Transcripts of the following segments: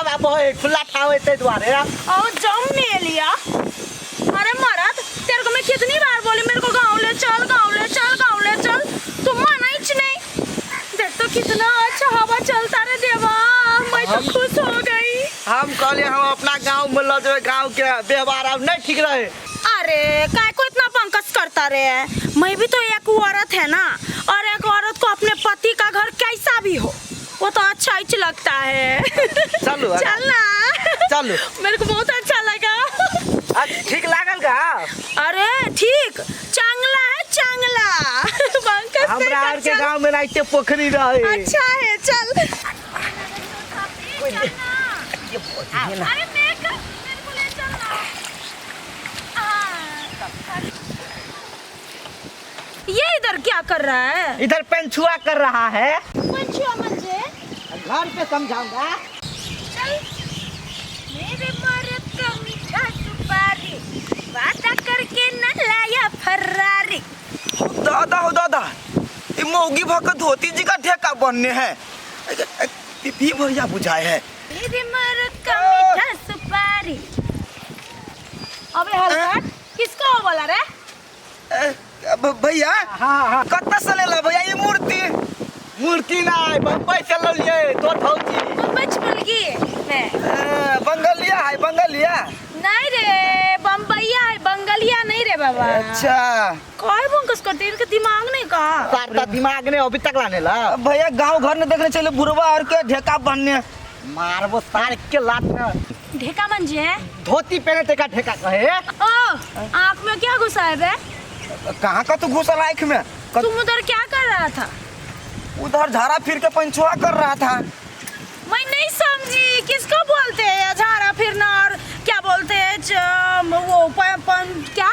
हवा बहे खुला ठाव है ताहि दुआरे। और जम में लिया। अरे मरद, तेरे को मैं कितनी बार बोली मेरे को गाँव ले चल, गाँव ले चल, गाँव ले चल, तुम माना ही नहीं। देख तो कितना अच्छा हवा चलता रे देवा, मैं तो खुश हो गई। हम कहलिए हम अपना गांव में ल जेबै, गांव के व्यवहार अब नहीं ठीक रहे। अरे काय को इतना पंकज करता रे, मैं भी तो एक औरत है ना, और एक औरत को अपने पति का घर कैसा भी हो वो तो अच्छा ही लगता है। चलू। चल ना। चलू। मेरे को बहुत अच्छा लगा। ठीक लागल का? अरे ठीक, चांगला है चांगला। पंकज हमरा आर के गांव में ना पोखरी रहे। अच्छा है चल। अरे मेरे को ले चल ना। ये इधर क्या कर रहा है? इधर पंछुआ कर रहा है। पंछुआ मंजे? घर पे समझाऊंगा। चल। मेरे मर्द का मीठा सुपारी, वादा करके न लाया फरारी। दादा हो दादा, ये मौगी भक्त धोती जी का ठेका बनने है। पी भैया बुझाए है। मेरे मर्द का मीठा सुपारी। अबे हलकट, किसको बोला रे? भैया हाँ हाँ। कत्ता से लेला भैया ये मूर्ति? मूर्ति ना बम्बई से ललिए तोर भौजी। बम्बई चुपलगी मैं। बंगलिया है बंगलिया। नहीं रे बम्बईया है, बंगलिया नहीं रे बाबा। अच्छा। काय बंकस करते इनके दिमाग नहीं का? सारा दिमाग ने अभी तक लाने ला। भैया गांव घर ने देखने चले बुढ़वा और के ढेका बनने। मारबो सार के लात में। ढेका मंजे है? धोती पहने ते का ढेका कहे। ओ आँख में क्या घुसा है बे? कहाँ का तू घुसल आँख में? तुम उधर क्या कर रहा था? उधर झाड़ा फिर के पंचुआ कर रहा था। मैं नहीं समझी किसको बोलते हैं झाड़ा फिरना और क्या बोलते हैं वो क्या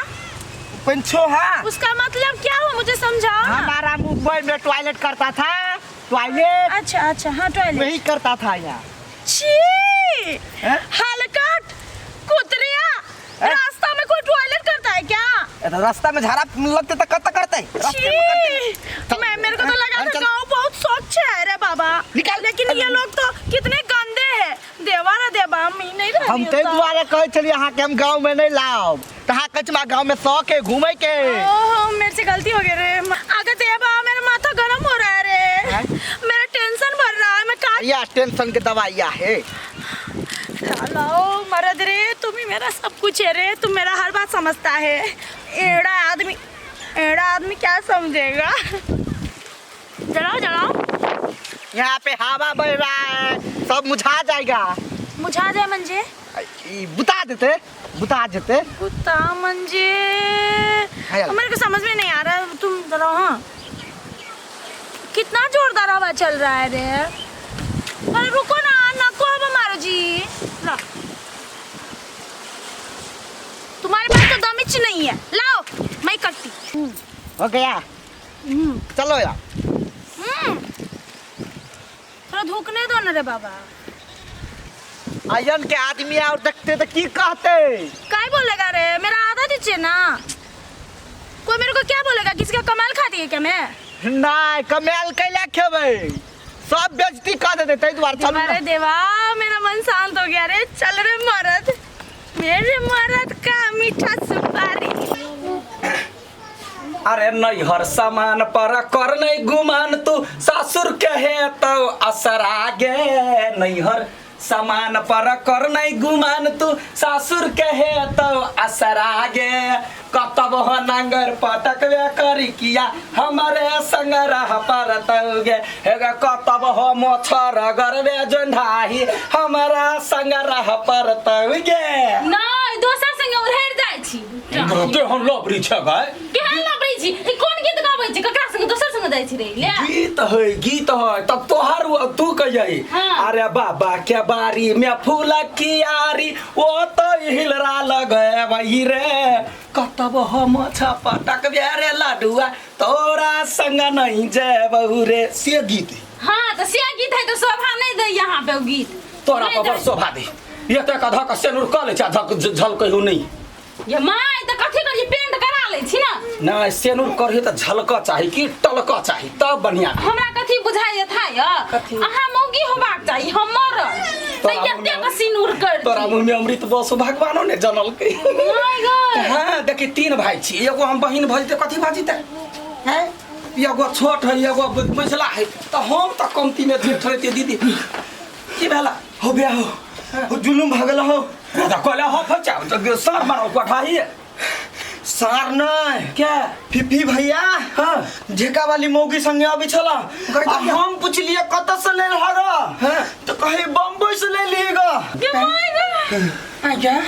पंचोहा। उसका मतलब क्या हुआ मुझे समझाओ ना। हमारा मुंबई में टॉयलेट करता था, टॉयलेट। अच्छा अच्छा हाँ टॉयलेट वही करता था यहाँ। छी हलकट कुतरिया, रास्ता में कोई टॉयलेट करता है क्या? रास्ता में झाड़ा लगते तो कत करते। छी मैं मेरे को तो लगा था गांव बहुत स्वच्छ है रे बाबा, लेकिन ये लोग तो कितने गंदे हैं। देवा रे देवा, मैं नहीं रह हम ते दुआरे कहै छलियै अहाँ के हम गांव में नहीं लाओ, त अहाँ कहै छी गांव में शौक है घूमे के। ओहो मेरे से गलती हो गई रे। आगे देवा मेरा माथा गर्म हो रहा है रे, मेरा टेंशन बढ़ रहा है। मैं का या टेंशन के दवाइया है। लाओ मरद रे, तुम ही मेरा सब कुछ है रे, तुम मेरा हर बात समझता है। एड़ा आदमी, एड़ा आदमी क्या समझेगा। जलाओ जलाओ। यहाँ पे हवा बह रहा है, सब मुझा जाएगा। मुझा जाए मंजे? बुता देते, बुता देते। बुता मंजे मेरे को समझ में नहीं आ रहा, तुम जलाओ। हाँ कितना जोरदार हवा चल रहा है रे। अरे रुको ना, नको हवा मारो जी। ला। तुम्हारे पास तो दम ही नहीं है, लाओ मैं करती। हो गया, चलो यार। थोड़ा धूकने दो ना रे बाबा। आयन के आदमी और देखते तो की कहते? काय बोलेगा रे, मेरा आदत ही है ना। कोई मेरे को क्या बोलेगा? किसी का कमाल खाती है क्या मैं? नहीं कमाल कैला खेबै, सब बेइज्जती कर देते ताहि दुआरे। चलू अरे देवा मेरा मन शांत हो गया रे। चल रे मरद, मेरे मरद का मीठा सुपारी। अरे नैहर सामान पर कर नहीं गुमान तू, सासुर के है तो असरा गे। नैहर सामान पर कर नहीं गुमान तू, सासुर के है तो असरा गे। कतब हो नांगर पटकबे करी किया हमारे संग रह परतौगे। हेगे कतब हो मोछर गरबे जोंढाही हमारा संग रह परतौगे। नहीं दोसर संगे उधर जाइ छी। केहन लबरी छै गाय? केहन लबरी छी? ई कोन गीत गाबै छी? ककरा संगे दोसर संगे जाइ छी रे? ले गीत है, गीत है तब तोहर तू कहियही। हाँ। अरे बाबा के बारी में फूल कियारी ओ तो हिलरा लगेबही रे। कतब हम छपटक रे लाडुआ तोरा संग नहीं जेबहु रे। से गीत है। हाँ तो से गीत है तो शोभा नहीं दे यहाँ पे उ गीत। तोरा नहीं पर दे। शोभा दे। ये तक धक सेनुर क ले छ, धक झलकहु नहीं। ये my तो कथी करी पेंट करा लै छी ना। नहीं सेनुर करही तऽ झलक चाही कि टलक चाही तब बढ़िया। हमरा कथी बुझाइए था य? कथी? अहाँ मौगी होबाक चाही हमर तऽ तोरा मुँह एते में- के सिनूर कर तोरा मुँह में अमृत बसो भगवानो ने जनलकै। My God. हाँ देखी तीन भाई छी, एगो हम बहिन भऽ जेतै कथी भऽ जेतै हैं, एगो छोट है एगो मझला है, तऽ हम तऽ कमती में जेठ रहते दीदी। की भेला? हो बिया हो हो जुलुम भऽ गेल हो। तऽ कहले हो फचा तऽ सर मारो कोठाही सार नहीं क्या फिफी भैया। हाँ। ढेका वाली मौगी संगे अबै छला। गई आ भैया। हम पुछलिए कतऽ से लेल हग। हाँ। तो कहे बम्बई से ले लीगा। My God. आ गया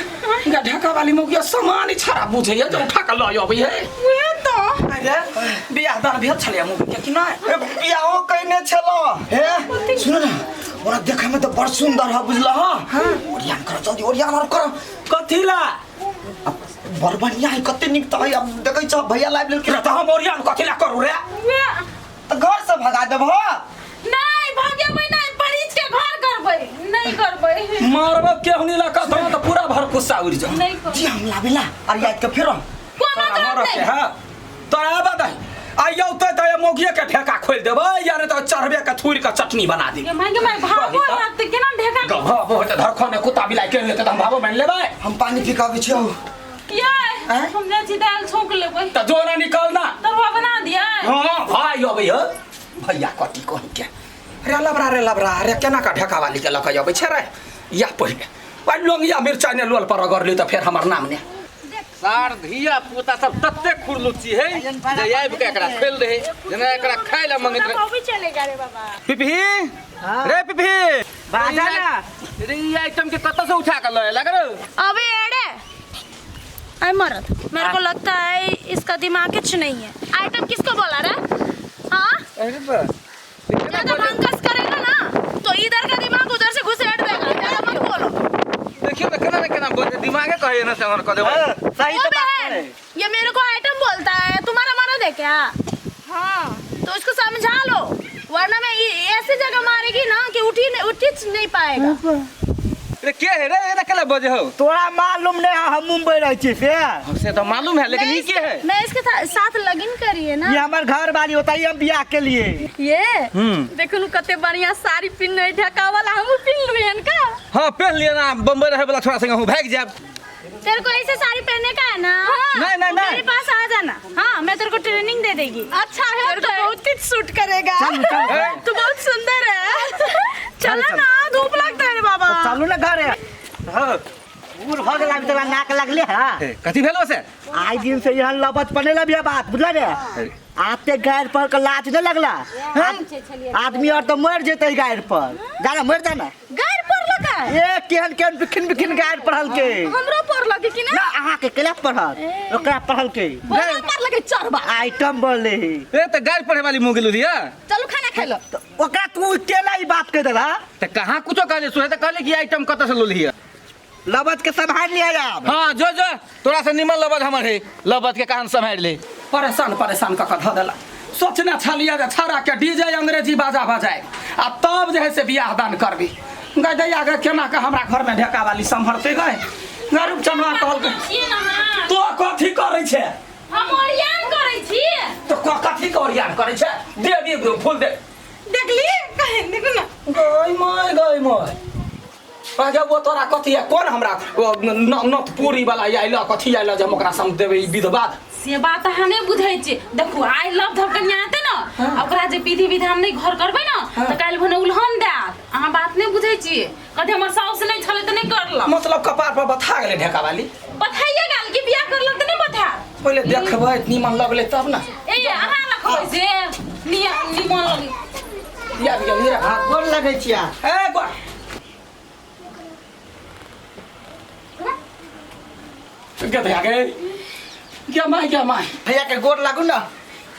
गा ढका वाली मौगिया सामान ही छड़ा बुझैया जे उठा के लऽ अबै है। उहे तो अरे बियाह दान भेल छलै मौगी के कि नहि? ए, बियाहो कयने छलो हे। सुन ना, ओरा देखे में तो बड़ सुंदर है बुझला। हाँ ओरियान कर जल्दी, ओरियान और कर। कथी ला? बड़ बढ़िया है, कते नीक तऽ है। अब देखै छ भैया लाइव लेल तऽ हम ओरियान कथी ला करू रे? उहे- तऽ घर से भगा देबहो। नहीं भगेबै नहीं, परिच के घर करबै नहीं करबै। मारब केहुनी ला कथो तऽ पूरा भर गुस्सा उड़ि जाउ। नहीं करबै। जी हम लाबिला और याद के फेर कोनो तोरा काम मरऽ के नहीं। हाँ तोरा आबऽ दही आ यौ तऽ मौगिए के ढेका खोलि देबै या नहि तऽ चढ़बे के थूरि के चटनी बना देबै। ये my गे my, भागो कही तऽ। ना तऽ केना ढेका गभा होतै धरखने कुत्ता बिलाइ के लेतै तऽ हम भावो मानि लेबै। हम पानी पिकाबै छियौ। ये हम जाइ छी दालि छौंक लेबै। तऽ जो ना निकल ना तरुआ बना दियै। हाँ भाई अबै हो भैया कथी कही के रे लबरा रे लबरा रे केना का ढेका वाली के लऽ के अबै छै रे। या पहिले भाई लोंगिया मिरचाइ ने लोल पर रगड़ली तऽ फेर हमर नाम ने। सार धिया पुता सब तते खुरलुच्ची है जे आबि के एकरा खोलि दे जेना एकरा खाय ला मंगैत रहे। अभी चलेगा रे बाबा। पिपही रे पिपही बाजा ना। रे ई आइटम के कतऽ से उठा के लए लग रे? अबे एड़े अरे मरद, मेरे को लगता है इसका दिमाग कुछ नहीं है। आइटम किसको बोला रे? हाँ अरे बा ज्यादा भंकस करेगा ना तो इधर का दिमाग उधर से घुसेड़ देगा, ज्यादा मत बोलो। देखियो ना केना ने केना बोले दिमागे कहे ना से हमर क देबै। हाँ, सही ओ तो बात बहन, है। ये मेरे को आइटम बोलता है, तुम्हारा मरद है क्या? हाँ तो इसको समझा लो, वरना मैं ऐसी जगह मारेगी ना कि उठी नहीं, उठी नहीं पाएगा। रे के है रे एना केला बजे हो? तोरा मालूम नहीं है हम मुंबई रह छी से। से तो मालूम है लेकिन मैं ई के है? मैं इसके साथ लगिन करी है ना। ये हमार घर वाली होता है हम बियाह के लिए। ये देखो नु कते बढ़िया साड़ी पिन्ने ढका वाला हम पिन लुएन का। हां पहन लिया ना, बम्बई रहे वाला छोरा संगे हम भाग जाब। तेरे को ऐसे साड़ी पहनने का है ना? हाँ। नहीं, नहीं, नहीं। मेरे पास आ जाना, हाँ मैं तेरे को ट्रेनिंग दे देगी। अच्छा है, तेरे को बहुत ही सूट करेगा। चलो, चलो। तू बहुत सुंदर है। चलो ना, धूप लगता है रे बाबा। चलू ना घर। हां बूढ़ हो गेल अभी तोरा नाक लगले है। कथी भेलो से? आइ दिन से यहाँ लबत पने लबिया बात बुझला रे। आते गायर पर के लाज नहीं लगला। आदमी और तो मर जेते गायर पर, जाना मर जाना। गायर पर लगा ए केहन केहन बिखिन बिखिन गायर पढ़ल के। हमरो पर लगे कि ना? ना अहाँ के केला पढ़ल ओकरा पढ़ल के। बोला पर लगे चढ़बा आइटम बोले। ए त गायर पढ़े वाली मुँह गेलु दिया। चलो खाना खा लो। तो ओकरा तू केला ई बात कह देला? त कहाँ कुछो कहले सुहे त कहले कि आइटम कत से लोलिया। लबत के संभाल लिया आप। हाँ जो जो तोरा से निमन लबत हमर है, लबत के कहाँ संभाल ले। परेशान परेशान कऽ कऽ धऽ देला। सोचने छलियै जे छौड़ा के डीजे अंग्रेजी बाजा बजाय आ तब जे है से बियाह दान करबी। गै दैया गै केना के हमरा घर में ढेका वाली सम्हरते गै। गरीब चनवा कहलकै छियै ना अहाँ। तो कथी करै छै? हम ओरियान करै छी। तो कथी के ओरियान करै छै? दे दे फूल दे। देखली कहे देखू ना। गै my गै my. आगे वो तोरा कथी है? कोन हमरा नथ पूरी वाला आयल कथी आयल जे हम ओकरा संग देबै ई विधवा? से बात अहाँ नहि बुझै छियै। देखू I love धब कनिया हेतै ने, ओकरा जे विधि विधान नहि घर करबै ने तऽ काल्हि भने उल्हन देत। अहाँ बात नहि बुझै छियै। कहतै हमर साउस नहि छलै तऽ नहि करलक। मतलब कपार पर बथा गेलै ढेका वाली। बथाइए गेल कि बियाह करलक तऽ नहि बथायत? पहिले देखबै नीमन लगलै तब ना। ए अहाँ लखबै से निमन लगै। या गेली रे। हाँ गोर लगै छिया। ए गोर। गधया गए क्या my क्या my. भैया के गोर लागू ना।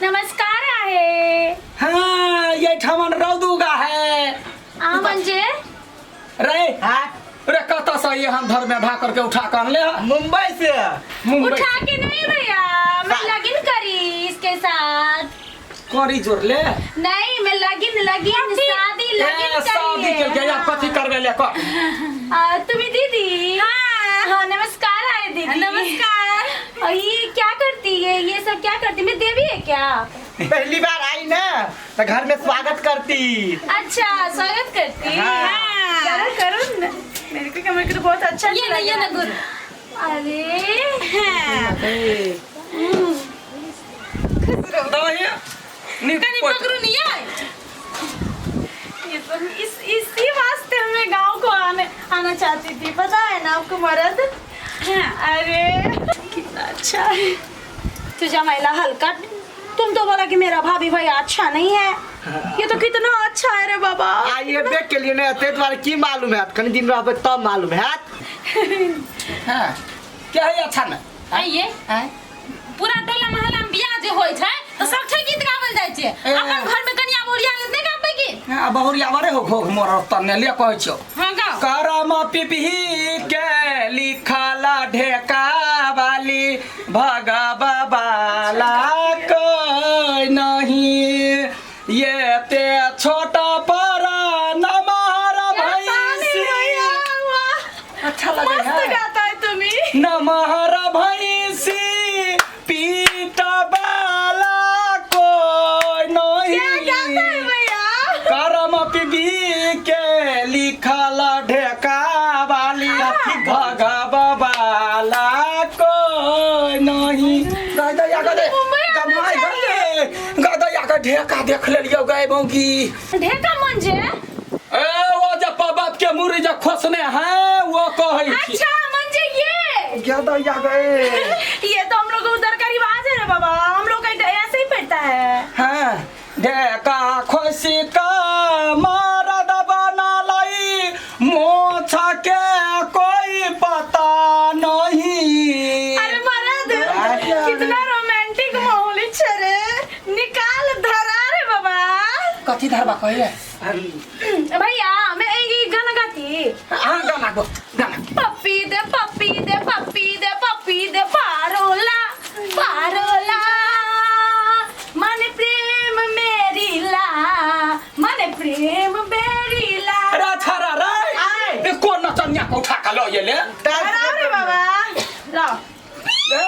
नमस्कार आहे। हाँ ये ठमन रौदुगा है। आ म्हणजे रे हाँ रे कत से ये हम धर में भा करके उठा कर ले? मुंबई से। मुंबई उठा के नहीं भैया, मैं लगन करी इसके साथ। करी जोड़ ले। नहीं मैं लगन लगन शादी लगन करी। शादी के के या कथी करबे ले कर। तुम्हें दीदी। हाँ हाँ नमस्कार आए दीदी। नमस्कार। ये क्या कर करती है ये सब क्या करती? मैं देवी है क्या? पहली बार आई ना तो घर में स्वागत करती। अच्छा स्वागत करती। हाँ। करो करो न। मेरे को क्या, मेरे को तो बहुत अच्छा ये ना, ये ना गुरु। अरे हाँ। दही नी कनी पकड़ू नहीं आए। ये सब इसी वास्ते हमें गांव को आने आना चाहती थी, पता है ना आपको मर्द। हाँ। अरे कितना अच्छा है तुझा महिला हल्का। तुम तो बोला कि मेरा भाभी भाई अच्छा नहीं है, ये तो कितना अच्छा है रे बाबा। आइए देख के लिए नहीं ते तुम्हारे की मालूम है, कनी दिन रहबे तब मालूम है। हां क्या है अच्छा ना आइए पूरा टोला मोहल्ला में बियाह जे होय छै त सब छै गीत गावल जाय छै। अपन घर में कनिया बहुरिया नहीं गाबै गीत? हां बहुरिया बरे हो घोघ मोर तने ले कहै छियो। हां गाओ। करम पिपही के लिखला ढेका वाली भगवा बाला कोई नहीं, ये ते छोटा पर नमहर भैंसी। अच्छा लगे मस्त है। गाता है तुम्ही। नमहर भैंसी पीता बाला कोई नहीं। क्या गाता है भैया? करम पिबी के लिखल ढेका वाली भगवा बाला कोई नहीं। गदैया गदे कमाई गदे गदैया के ढेका देख लेलियो गए बौकी। ढेका मंजे? ए वो जब बाप के मुरी जब खोसने है वो कहै छी। अच्छा मंजे ये गदैया गए ये तो हम लोग उधर का रिवाज है रे बाबा, हम लोग का ऐसे ही पड़ता है। हाँ ढेका खोसी का मरद बना लाई मोछा के कोई पता नहीं। अरे मरद कितना रोमांटिक माहौल है रे, निकाल धरा रे बाबा। कथी धरबा कहिले? भैया मैं एक गाना गाती। हाँ गाना गो गाना। पप्पी दे पप्पी दे पप्पी दे पप्पी दे पारोला पारोला, मन प्रेम मेरी ला, मन प्रेम मेरी ला। अरे छारा रे ए कोन नचनिया को उठा के ल गेले? अरे बाबा लाओ। ए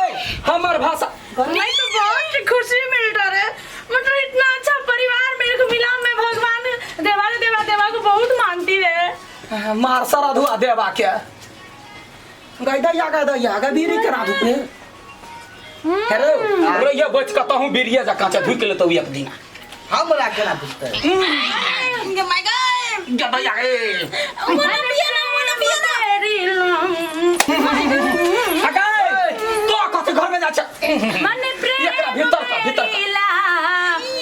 हमर भाषा मैं तो बहुत खुशी मिल रहा है, मतलब इतना अच्छा परिवार मेरे को मिला। मैं भगवान देवा देवा देवा को बहुत मानती है। मार सारा धुआ देवा के गैदैया गैदैया गे बीड़ी करा धुपने। हेलो रे ये बच के तहु बीड़िया जकाँ छै धुक लेतौ एक दिन। हमरा केना बुझतै? My God गदैया गे मोना बिया ना, मोना बिया ना। अगे तो कथि घर में जा छै? मन प्रेम एकरा भीतर का भीतर का। मेरी ला।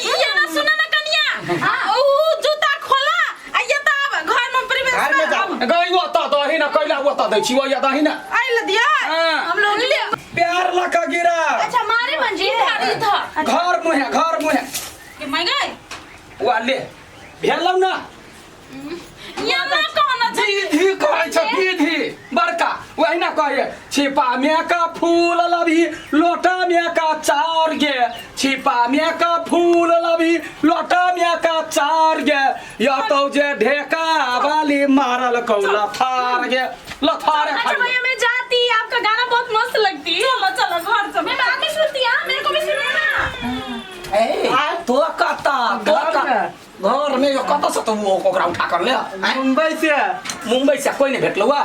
ये ना सुना ना कनिया, ऊ जूता खोला आ ये त आब घर में प्रवेश घर में जाओ। गई वो त दही ना कैला वो त दै छी वो या दही ना। आई ल दिया हाँ। हम लोग ले। प्यार लका गिरा। अच्छा मारे मंजी इधर इधर घर मुहे घर मुहे के my गए वा ले भेलौ ना। ये ना कहना छै विधि कहै छै विधि बड़का वही ना कहे छिपा में का फूल लभी लोटा में का चार गे, छिपा में का फूल लभी लोटा में का चार गे, या तो जे ढेका वाली मारल कौ लथार गे लथार। अच्छा भैया मैं जाती, आपका गाना बहुत मस्त लगती है। चलो चलो घर से मैं बाद में सुनती हां, मेरे को भी सुनना। ए तो कता तो घर में यो कत से तो वो ओकरा उठा कर ले? मुंबई से। मुंबई से कोई नहीं भेटलौ आ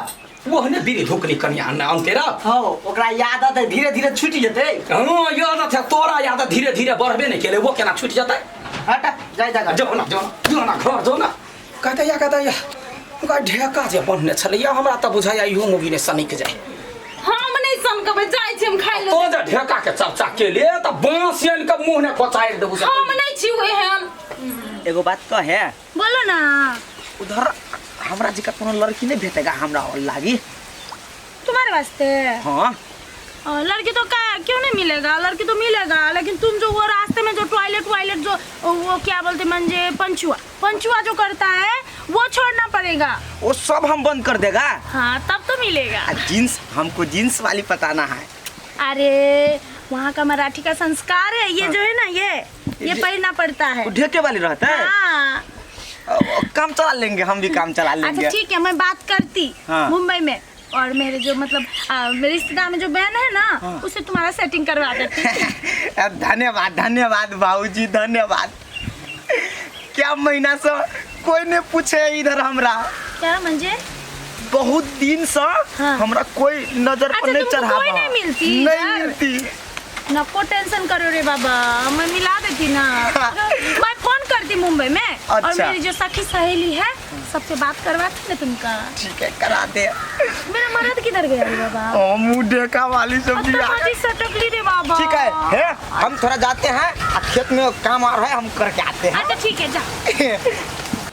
वो ने बीड़ी धुकली कनिया ना अंतेरा। हो ओकरा याद है धीरे धीरे छूट जेतै। हां याद है तोरा याद धीरे धीरे बढ़बे नहीं केले वो केना छूट जेतै? हट जाय जा जो ना जो ना जो ना घर जो ना। कहते या कहते या ओकरा ढेका जे बनने छलैया हमरा त बुझाया इहो मुगी ने सनिक जाय। हम नहीं सनकबै जाय छी हम खाइ ले। तो जे ढेका के चर्चा केले त बांस आनि के मुंह ने खोचारि देबू। हम नहीं छी एहन। एगो बात कहे बोलो ना। उधर हमरा जी का कोनो लड़की नहीं भेटेगा हमरा और लागी तुम्हारे वास्ते? हाँ लड़की तो का क्यों नहीं मिलेगा, लड़की तो मिलेगा, लेकिन तुम जो वो रास्ते में जो टॉयलेट वायलेट जो वो क्या बोलते मंजे पंचुआ पंचुआ जो करता है वो छोड़ना पड़ेगा। वो सब हम बंद कर देगा। हाँ तब तो मिलेगा। जींस हमको जींस वाली पताना है। अरे वहाँ का मराठी का संस्कार है ये। हाँ। जो है ना ये पहनना पड़ता है। ढेके वाली रहता है। हाँ। काम चला लेंगे हम भी, काम चला लेंगे। अच्छा ठीक है मैं बात करती। हाँ। मुंबई में और मेरे जो मतलब मेरे रिश्तेदार में जो बहन है ना, उसे तुम्हारा सेटिंग करवा देती हूँ। धन्यवाद धन्यवाद भाऊजी धन्यवाद। क्या महीना से कोई नहीं पूछे इधर हमरा। क्या मंजे? बहुत दिन से हाँ। हमरा कोई नजर पर अच्छा, नहीं तुमको चढ़ावा। कोई नहीं मिलती नहीं इधर? मिलती। नको टेंशन करो रे बाबा, मैं मिला देती ना। मैं फोन करती मुंबई में और अच्छा। मेरी जो सखी सहेली है सबसे बात करवाती ना तुमका। ठीक है करा दे। मेरा मर्द किधर गया रे बाबा? ओ मुंह देखा वाली सब अब तो बिया। माझी सटकली रे बाबा। ठीक है, हे हम थोड़ा जाते हैं, खेत में काम और है, हम करके आते हैं। अच्छा ठीक है जा।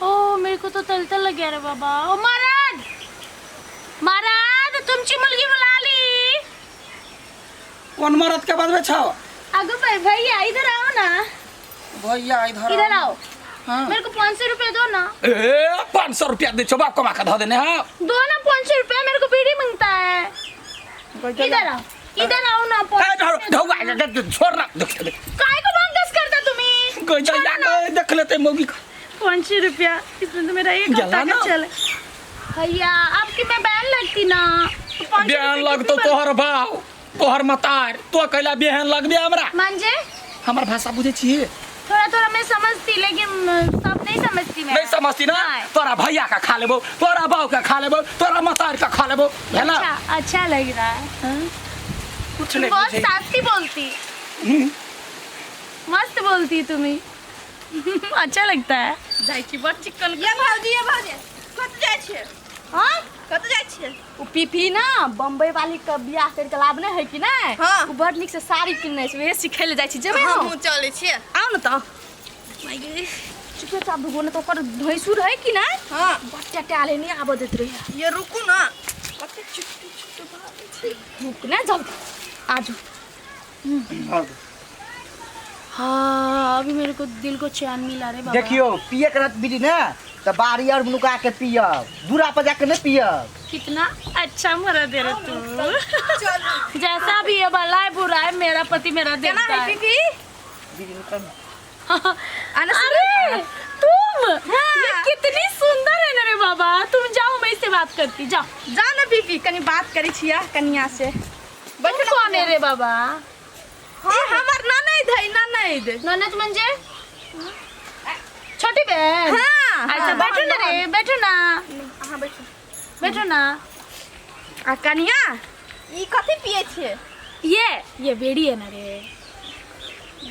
ओ मेरे को तो तल तल लग गया रे बाबा। ओ महाराज महाराज तुमची मुलगी बुला ली। कोन मरद के बाद में छाओ? अगो भाई भैया इधर आओ ना। भैया इधर इधर आओ। हाँ। मेरे को 500 रुपया दो ना। ए 500 रुपया दे छो बाप कमा के धऽ देने। हाँ दो ना 500 रुपया, मेरे को बीड़ी मांगता है। इधर आओ इधर आओ ना। ए ढौआ छोड़ ना। देख देख काय को भांगस करता तुम्ही? गई जा गई देख लेते मौगी का। 500 रुपया इसमें तो मेरा एक हफ्ता का चले। भैया आपकी मैं बहन लगती ना। बहन लगतो तोहर बाप तोहर मतार तो कैला बहन लगबे हमरा। मांजे हमर भाषा बुझे छी? थोड़ा थोड़ा मैं समझती लेकिन सब नहीं समझती मैं। नहीं समझती ना? तोरा भैया का खा लेबो, तोरा बाप का खा लेबो, तोरा मतार का खा लेबो, है ना? अच्छा अच्छा लग रहा है। कुछ नहीं बहुत सास्ती बोलती, मस्त बोलती तुम्हें। अच्छा लगता है। जाइ छी बड़ चिकन। ये भाउजी ये भाउजी कत जाइ छियै? हां कत जाइ छियै? उ पीपी ना बम्बई वाली के बियाह कर के लाभ नै है कि नै? हाँ। उ बड़ नीक से साड़ी किनने छै, उहे सिखै ले जाइ छी। जेबै हम? हमहूँ चलै छियै। आउ न त। चुपचाप भगो न त ओकर भैंसुर है कि नै? हाँ। बड़ टटाले नै आबऽ दैत रहै। ये रुकू ना, कते चुट्टू चुट्टू भागै छै। रुक ना जल्दी आजू। हाँ अभी मेरे को दिल को चैन मिला रे बाबा। देखियो पिए के रहत बीड़ी ना तो बारी और नुका के पियब, दूरा पर जाके नहीं पियब। कितना अच्छा मरा दे रहे तू। जैसा भी है भला है बुरा है मेरा पति मेरा देता है। पीपी अरे तुम ये कितनी सुंदर है ना रे बाबा। तुम जाओ मैं इससे बात करती। जाओ जाओ ना पीपी, कनी बात करी छिया कनिया से। तुम कौन है रे बाबा? हाँ हमर ननद है, ननद। ननद म्हणजे छोटी बहन? हाँ। अच्छा बैठो ना रे, बैठो ना। हाँ बैठो बैठो ना। आ कनिया ई कथी पिए छिए? ये बीड़ी है ना रे,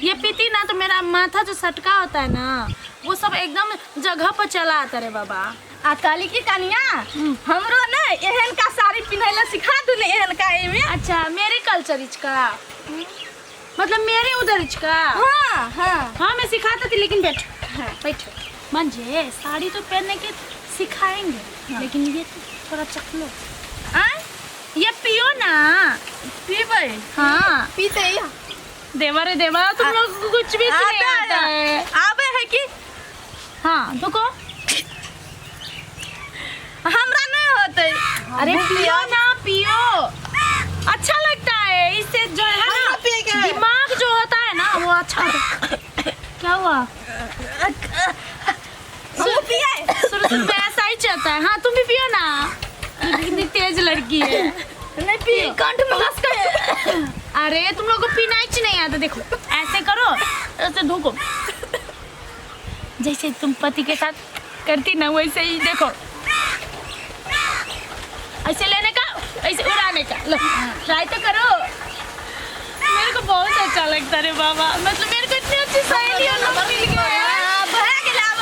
ये पीती ना तो मेरा माथा जो सटका होता है ना वो सब एकदम जगह पर चला आता रे बाबा। आ कहली की कनिया हमरो ने एहन का साड़ी पिन्है ला सिखा दू ने एहन का एमे। अच्छा मेरे कल्चर का मतलब मेरे उधर का। हाँ हाँ हाँ मैं सिखाती थी लेकिन बैठो। हाँ, बैठो मंजे साड़ी तो पहनने के सिखाएंगे। हाँ। लेकिन ये तो थोड़ा चख लो। आ? ये पियो ना। पीबै? हाँ पीते ही। देवा रे देवा तुम लोग को कुछ भी नहीं आता है। आवे है कि? हाँ रुको हमरा नहीं होते। अरे पियो ना पियो, अच्छा लगता है इससे जो है ना दिमाग जो होता है ना वो अच्छा होता है। क्या हुआ? शुरू शुरू में ऐसा ही चलता है। हाँ तुम भी पियो ना, कितनी तेज लड़की है। नहीं पी कंठ में घस के। अरे तुम लोग को पीना ही नहीं आता। देखो ऐसे करो ऐसे धोको, जैसे तुम पति के साथ करती ना वैसे ही। देखो ऐसे लेने का ऐसे उड़ाने का। लो ट्राई तो करो। मेरे को बहुत अच्छा लगता रे बाबा, मतलब मेरे को इतनी अच्छी सहेली और लोग मिल गए। भरा के लाओ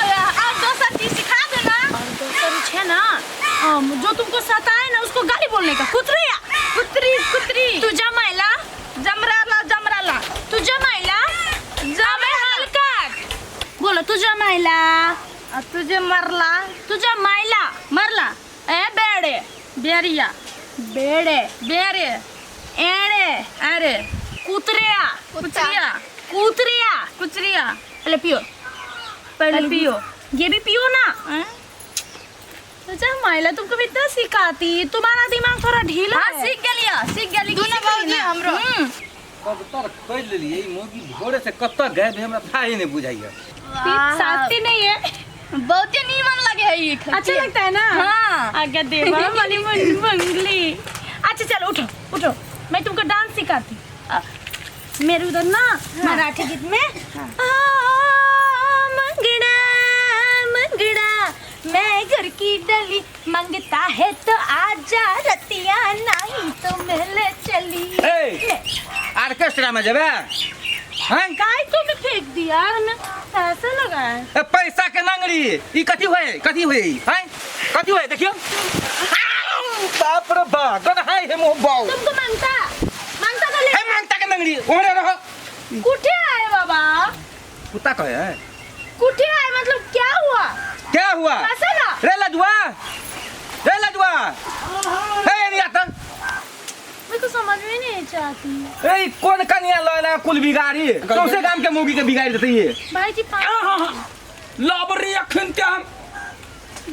और दोसर चीज सिखा दो ना। और दोसर है ना जो तुमको सताए ना उसको गाली बोलने का। कुतरिया कुतरी कुतरी। तू जमाइला जमराला जमराला। तू जमाइला जमाइला हलकट बोलो। तू जमाइला तुझे मरला। तुझे माइला मरला। ए बेड़े बेरिया बेड़े बेरे एड़े अरे कुतरिया कुतरिया कुतरिया कुचरिया। पहले पियो पहले पियो ये भी पियो ना। अच्छा माइला तुमको भी इतना सिखाती, तुम्हारा दिमाग थोड़ा ढीला हाँ है। सीख गेलिया सीख गेली। दुनू भौजी हमरो कब तक खोलि लेलियै ई मौगी भोरे से कतऽ गायब है हमरा थाहे नहि बुझाइया। साथी नहीं है। बहुते नीमन लगे है ई। अच्छा लगता है ना? हाँ। आज्ञा देवा वाली मंगली। अच्छा चलो उठो उठो, मैं तुमको डांस सिखाती हूँ। मेरे उधर ना मराठी गीत में आ, मंगड़ा मंगड़ा मैं घर की डली, मंगता है तो आजा रतिया, नहीं तो महल चली। ए ऑर्केस्ट्रा में जेबे हैं? काय तुमने फेंक दिया, हमें पैसा लगाया। ए, पैसा के नंगरी ई कथी होय, कथी होय हैं, कथी होय देखियो। बाप रे बा, गन हाय हे मोह बाऊ। तुमको मांगता मांगता तो ले। हे मांगता के नंगरी ओरे रहो। कुठे आए बाबा? कुत्ता कहे है। कुठे आए मतलब क्या हुआ? क्या हुआ? पैसा ना। रे लजुआ, रे लजुआ, हे नहीं आता। मेरे को समझ में नहीं चाहती। ए कौन कनिया लयला कुल बिगाड़ी, सौंसे गाम के मौगी के बिगाड़ देते ये। भाई जी लबरी अखन ते हम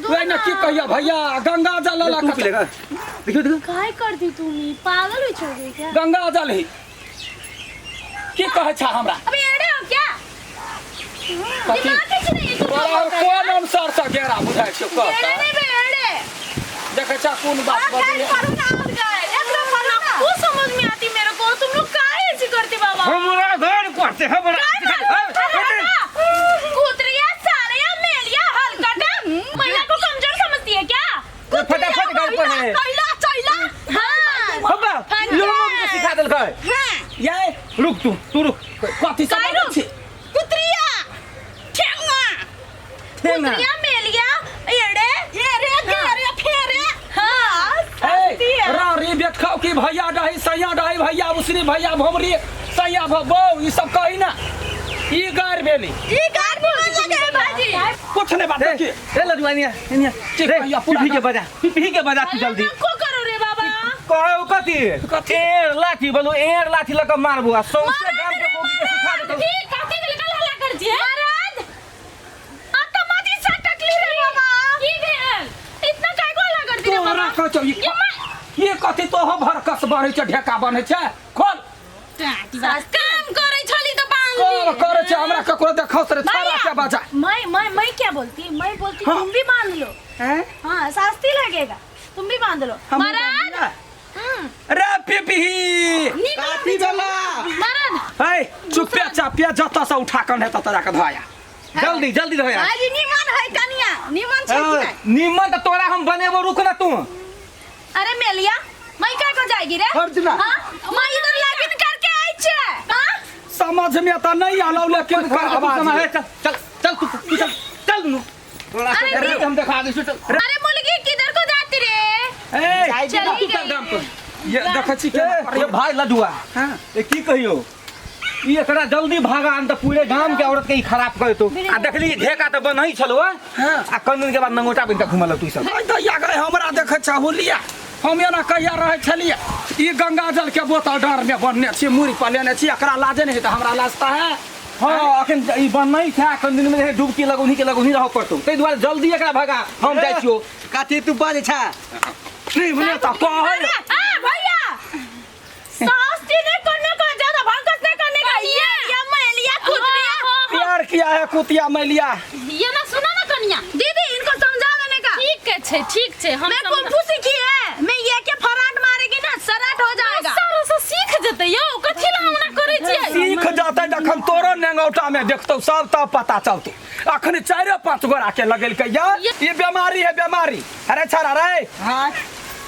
वही ना की कहिया भैया, गंगा जल ला तू पी लेगा। देखियो देखियो काय कर दी तुम, पागल हो छोड़ गई क्या? गंगा जल ही की कहै छा हमरा? अबे एड़े हो क्या? दिमाग के नहीं तुम तोरा कोन अनुसार से गेरा बुझाइ छौ कह एड़े नहीं बे एड़े। देखै छा कोन बात बजै। करू ना और गाय एकरा पढ़ना वो समझ में आती मेरे को। तुम लोग काहे ऐसी करते बाबा? हमरा घर करते हमरा कुतरिया सालिया मेलिया हलकटा महिला को कमजोर समझती है क्या? फटाफट घर पर है। कैला चैला। हां हब्बा लोगों के सिखा देलकै। हां ये रुक तू तू रुक। कथी समझ छी? कुतरिया ठेंगा ठेंगा कुतरिया मेलिया एड़े एड़े गेरे फेरे। हां ए रारी बेट खाओ की भैया डही सैया डही भैया उसरी भैया भोमरी सैया भबो ई सब कही ना। ई गार भेली ई गार बोल लगे है भाजी। कुछ नहीं बात की। रे लजुआ निया निया ठीक भैया पूरा पीपी के बजा, पीपी के बजा तू जल्दी। को करो रे बाबा? कहू कथी? एर लाठी बोलू, एर लाठी लक मारबू आ सौंसे गाम के मौगी के सिखा देतौ। की कथी के कल हल्ला कर छी महाराज? आ तो मजी सा टकली रे बाबा। की भेल? इतना काय को हल्ला कर दी रे तोरा बाबा? कहै छौ ये कथी तो हो भरकस बढ़ै छै, ढेका बनै छै। खोल काम करै छली त बांधली। कर करै छै हमरा ककरो देखौ से छाड़ा के बजा। मैं क्या बोलती, मैं बोलती तुम भी बांध लो। हैं? हां शास्ती लगेगा, तुम भी बांध लो महाराज। रे पीपी काफी वाला महाराज ए चुपे चापिया जतऽ से उठा कन हेतऽ तोरा के धोया। जल्दी जल्दी धोया। भाईजी नीमन है कनिया, नीमन छै कि नहीं? नीमन त तोरा हम बनेबो, रुक ना तू। अरे मेलिया मैं काय को जाएगी रे? अर्जुना। हां मैं इधर लगिन करके आई छे। हां समझ में त नहीं आलौ लेकिन कर आवाज। चल चल चल तू तू चल चल दुनू तोरा के अरे हम देखा दै छी चल। अरे मुर्गी किधर को जाती रे? ए चली तू चल गई। गाम पर। ये देखै छी केना ए भाई लजुआ, ए की कहियो ई एकरा जल्दी भागा अन त पूरे गाम के औरत के ई खराब कर देतौ। आ देखली ढेका त बनही छलो आ कन दिन के बाद नंगोटा बन के घुमल तू सब। आई दैया गए हमरा देखै छ हुलिया, हम एना कहिया रहै छलियै। ई गंगा जल के बोतल डाँर में बन्ने छी, मुड़ी पर लेने छी, एकरा लाजे नहीं त हमरा लाजता है। हाँ अखन ई बनही छै, कन दिन में डुबकी लगौनी के लगौनी रह पड़तौ, तै दुआरे जल्दी एकरा भगा हम जाइ छियौ। कथी तू बाजै छा? नहीं भने त कहै। आ भैया सास्ती नहीं करने का, ज्यादा भंकस नहीं करने का। ये मेलिया कुतरिया प्यार किया है कुतिया मैलिया। ये ना सुना ना कनिया दीदी, इनको समझा देने का। ठीक छै ठीक छै, हम मैं कुंफू सीखी है, मैं ये के फराट मारेगी ना सराट हो जाएगा। सारा से सीख जतै यौ, कथि ला हमरा करै छियै? सीख जतै जखन तोरो नेंगौटा में देखतौ सब तब पता चलतौ। अखन 4-5 गोरा के लगेलकै या ये बीमारी है बीमारी। अरे छाड़ा रे हां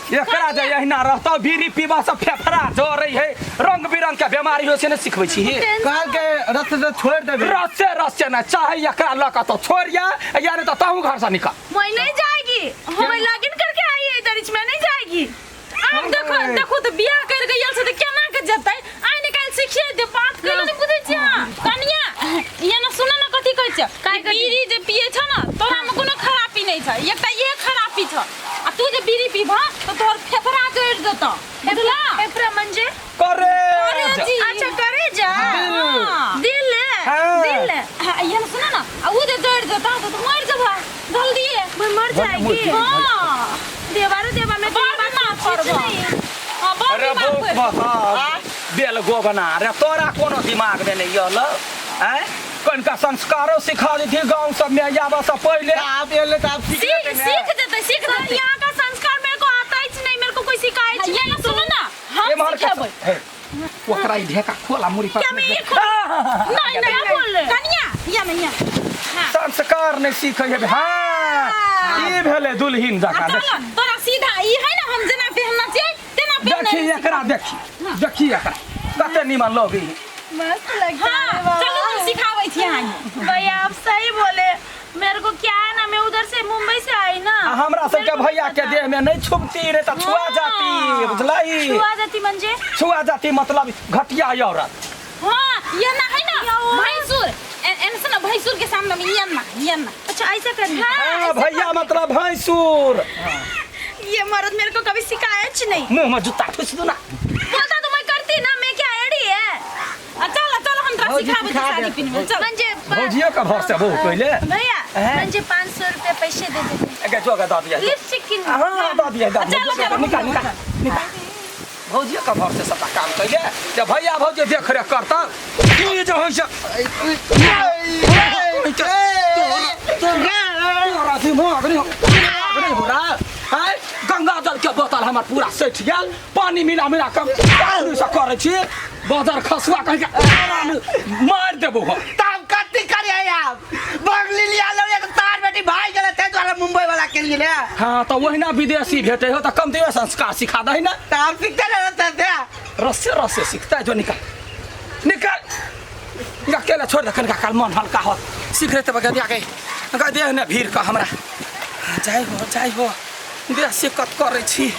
एकरा जे एहिना रहतौ बीड़ी पीबा से फेफड़ा जरै है, रंग बिरंग के बीमारी होइ छै ने सिखबै छी। कहल के रस से छोड़ देबे। रस से रस से ना चाहे एकरा लऽ कऽ तो छोड़ या या नहीं तो तहु घर से निकल। मैं नहीं जाएगी, मैं लॉगिन करके आई है इधर, मैं नहीं जाएगी। आब देखो देखो त बियाह कर गेल छै त केना के जतै? आइ निकाल सिखिए दे बात कइलो नै बुझै छी अहाँ। कनिया ये ना सुन ना कथि कहै छै, बीड़ी जे पिए छ न तोरा में कोनो खराबी नै छै, एकटा ये खराबी छ आ तू जे बीड़ी पीबह त तोहर फेफड़ा जरि जेतौ, बुझला? फेफड़ा मंजे करे जी। अच्छा करे जा दिल दिल। हाँ, ये ना सुन ना, आ उ जे जरि जेतौ त तू मरि जेबह जल्दी। मैं मर जाएगी। हां देवारो देवा मैं बड़ बीमार पड़बह। हां बड़ अरे बीमार भूख पड़बह। बसा बेल गोबना रे तोरा कोनो दिमाग में नहीं यल हैं? कनिका संस्कारो सिखा देती गांव सब में आबऽ से पहिले। आप एले त आप सीख सीख लेते ना। सीख जेतै, सीख जेतै। यहाँ का संस्कार मेरे को आता ही नहीं, मेरे को कोई सिखाए ये ना सुनो ना, हम एम्हर के सिखेबै। हे, ओकरा ई ढेका खोला मुड़ी पर। क्या मैं ये खोल नहीं नहीं, बोल रहे? कनिया या नहीं या संस्कार नहीं सीखै है। हाँ, ई भेलै दुल्हिन जकाँ। चल तोरा सीधा ई है ना, हम जेना पहनना छियै तेना पहनना। देखी एकरा, देखी देखी एकरा कते निमन लगै है। मस्त लगता हाँ है बाबा। चलू हम सिखाबै छी अहाँके। भैया आप सही बोले, मेरे को क्या है ना, मैं उधर से मुंबई से आई ना। आ हमरा सबके भैया के देह में नहीं छुपती रे त छुआ जाती, बुझलाई? छुआ जाती मंजे? छुआ जाती मतलब घटिया औरत। हाँ ये ना है ना भैंसुर, एन से ना भैंसुर के सामने में ये ना ये ना। अच्छा ऐसा करना। हाँ भैया मतलब भैंसुर। ये मर्द मेरे को कभी सिखाया ही नहीं। मुंह में जूता ठुस दू ना। बोलता तो मैं करती ना, मैं क्या एड़ी है? चल चल हम तोरा भौजी सिखाबै छी सिखा साड़ी दे। पिन्हबै, चल। मंजे भौजियो के भर से बहु पहिले भैया हैं? मंजे 500 रुपया पैसे दे देते। एके जोगे दऽ दिया। लिपस्टिक किन। हाँ दऽ दिया, दऽ दिया। चलो, चलो, निकाल निकाल निकाल। भौजियो के भर से सबटा काम कैले जे भैया भौजी देख रेख करता की जे होइ छै। तोरा दिमाग नहीं दिमाग नहीं हो रहा है। गंगा जल के बोतल हमर पूरा सठि गेल, पानी मिला मिला के से करै छी। बजर खसुआ कहि के मारि देबो हम। तब कथी करिए आप? बंगली लिया लो एक तार बेटी भाई गेलै ताहि दुआरे मुंबई वाला के लिए। हाँ तऽ ओहिना विदेशी भेटै हो तऽ कमती संस्कार सिखा दही ना। तऽ हम सीखते रहते थे। रस्से रस्से सीखता है जो। निकाल निकाल, अकेले छोड़ दे, कनिका काल मन हल्का हो। सीख रहे तब गदिया के गदे ने भीड़ का हमरा। जाइ हो जाइ हो, देह सिकत करै छी।